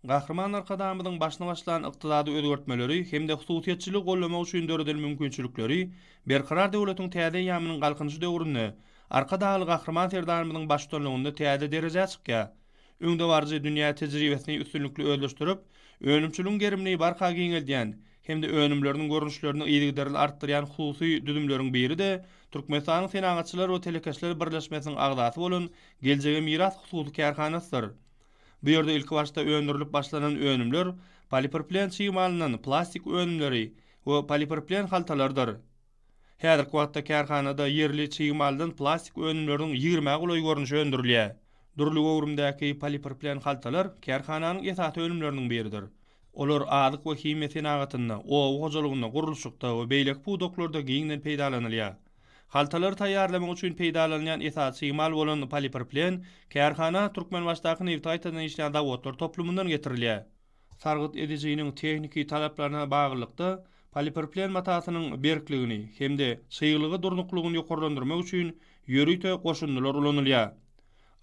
Gahryman Arkadagymyzyň başyny başlan ykdysady özgertmeleri hem-de hususyýetçiligi goldamak üçin döreden mümkinçilikleri Berkarar döwletiň täze eýýamynyň Galkynyşy döwründe Arkadagly Gahryman Serdarymyzyň baştutanlygynda täze derejä çykýar. Öňdebaryjy dünýä tejribesini üstünlikli özleşdirip, önümçiligiň gerimini barha giňeldýän hem-de önümleriniň görnüşlerini yzygiderli artdyrýan hususy düzümleriň biri-de Türkmenistanyň Senagatçylar we telekeçiler birleşmesiniň agzasy bolan Geljege miras hususy kärhanasydyr. Bu ýerde ilkibaşda öndürilip başlanan önümler polipropilen çig malyndan plastik önümleri we polipropilen haltalarydyr. Häzirki wagtda kärhanada ýerli çig maldan plastik önümleriniň ýigrimä golaý görnüşi öndürilýär. Dürli göwrümdäki polipropilen haltalar kärhananyň esasy önümleriniň biridir. Olar azyk we himiýa senagatynda, oba hojalygynda, gurluşykda we beýleki pudaklarda giňden peýdalanylýar. Haltalary taýýarlamak üçin peýdalanylýan esasy çig mal bolan polipropilen kärhana Türkmenbaşydaky nebiti gaýtadan işleýän zawodlar toplumyndan getirilýär. Sargyt edijiniň tehniki talaplaryna baglylykda, polipropilen matasynyň berkligini hem-de çyglyga durnuklygyny ýokarlandyrmak üçin ýörite goşundylar ulanylýar.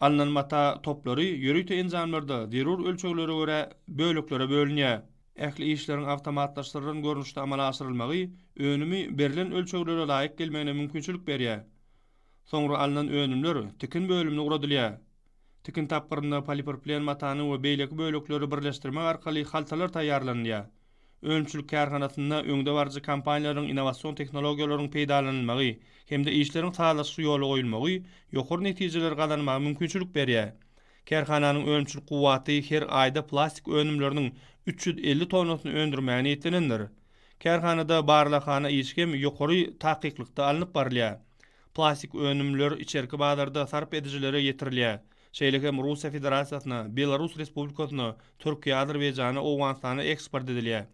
Alnan mata toplary ýörite enjamlarda zerur ölçeglere görä böleklere bölünýär. Ähli işleriň awtomatlaşdyrylan görnüşde amala aşyrylmagy önümi berlen ölçeglere laýyk gelmegine mümkinçilik berýär. Soňra alnan önümler tikin bölümine ugradylýar. Tikin tapgyrynda polipropilen matany we beýleki bölekleri birleşdirmek arkaly haltalar taýýarlanylýar. Önümçilik kärhanasynda öňdebaryjy kompaniýalaryň innowasion tehnologiýalaryň peýdalanylmagy hem-de işleriň sazlaşykly ýola goýulmagy ýokary netijeleri gazanmaga mümkinçilik berýär. Kärhananyň önümçilik kuwwaty her aýda plastik önümleriniň 350 tonnasyny öndürmäge niýetlenendir. Kärhanada barlaghana işi hem ýokary takyklykda alnyp barylýar. Plastik önümler içerki bazarda sarp edijilere ýetirilýär. Şeýle hem Russiýa Federasiýasyna, Belarus Respublikasyna, Türkiýä, Azerbaýjana, Owganystana eksport edilýär.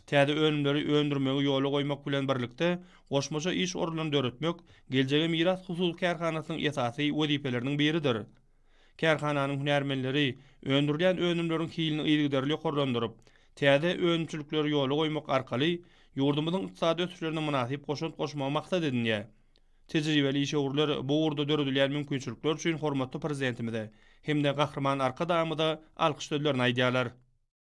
Täze önümleri öndürmegi ýola goýmak bilen birlikde, goşmaça iş orunlaryny döretmek Geljege miras hususy kärhanasynyň esasy wezipeleriniň biridir. Kärhananyň hünärmenleri öndürilýän önümleriň hilini yzygiderli ýokarlandyryp, täze önümçilikleri ýola goýmak arkaly ýurdumyzyň ykdysady ösüşlerine mynasyp goşant goşmagy maksat edinýär. Tejribeli işewürler bu ugurda döredilýän mümkinçilikler üçin hormatly Prezidentimize hem-de Gahryman Arkadagymyza alkyş sözlerini aýdýarlar.